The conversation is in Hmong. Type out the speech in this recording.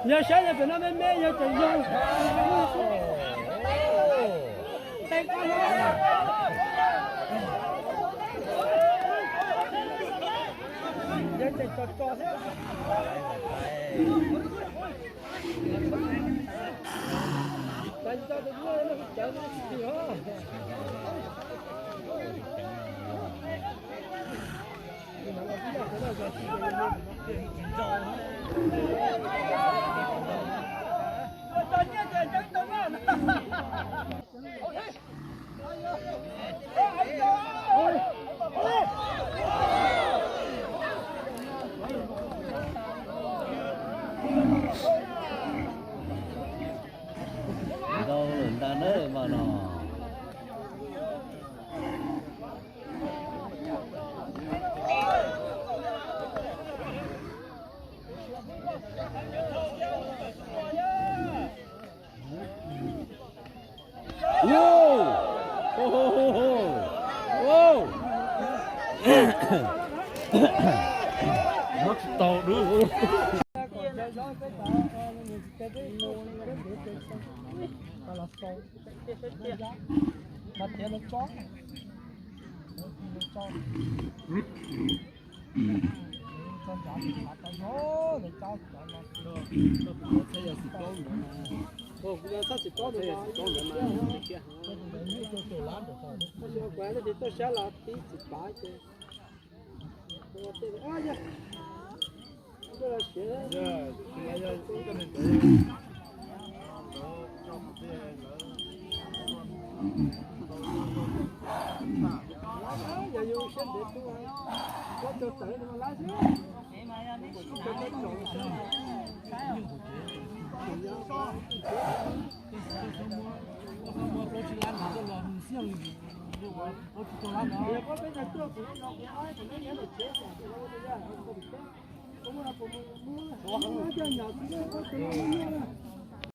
Yog saib yog pem no me me yog tseem yog. Yog tseem tso tso thiab. Ntau lawm ntag na mas no. Muab tsis tau dub. Kuv tsis paub ntawd mas, tab sis mas kuv leej twg tuaj sab los tib tsis pav ces, yog, yog, yog yus siab ntev tuaj, plaub caug tawm no mas lab xwb.